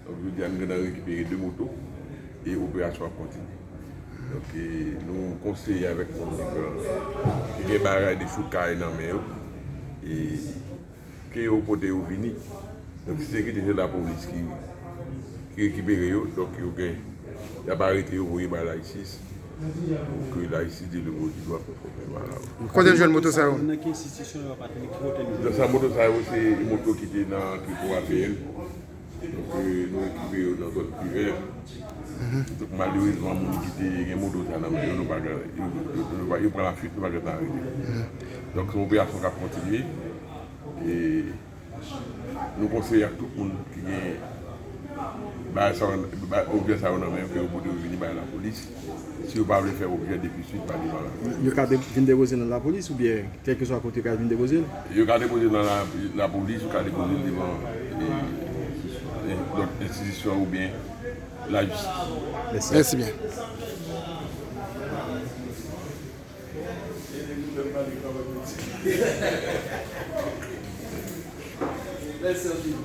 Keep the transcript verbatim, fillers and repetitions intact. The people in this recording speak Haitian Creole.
Donk, jodi a, nou gentan rekipere de moto e operasyon ap kontinye. Donk, e, nou konseye avèk moun ki pran, ki gen bagay de sou kay nan men yo, e ke yo pote yo vini. Donk, si se ki te se lapolis ki, ki rekipere yo, donk yo gen, y ap arete yo, voye bay la isit, pou ke la isit de levo di dwa konfòme. Vwala. Kote l jwenn moto sa yo? Nan ki enstitisyon yo ap ateni? Kote l? Donk, sa moto sa yo, se moto ki te nan tripo A P L. Donk, e, nou rekipere yo nan zòn Pivè. Donk, malerezman, moun ki te gen moto sa nan men yo, nou pa gen, yo, yo, yo, yo pran lafuit, nou pa gentan arete. Donk, se yon operasyon k ap kontinye. E nou konseye ak tout moun ki gen bagay sa yo, ba-, objè sa yo nan men yo, ke yo pote yo vini bay lapolis. Si yo pa vle fè objè de pistwit, pa devan lapolis. Yo ka de-, vin depoze nan lapolis oubyen kèlkeswa kote yo ka vin depoze l? Yo ka depoze nan la, lapolis, yo ka depoze l devan, e, e, lòt enstitisyon oubyen lajistis. Mèsi. Mèsi byen. Mèsi anpil.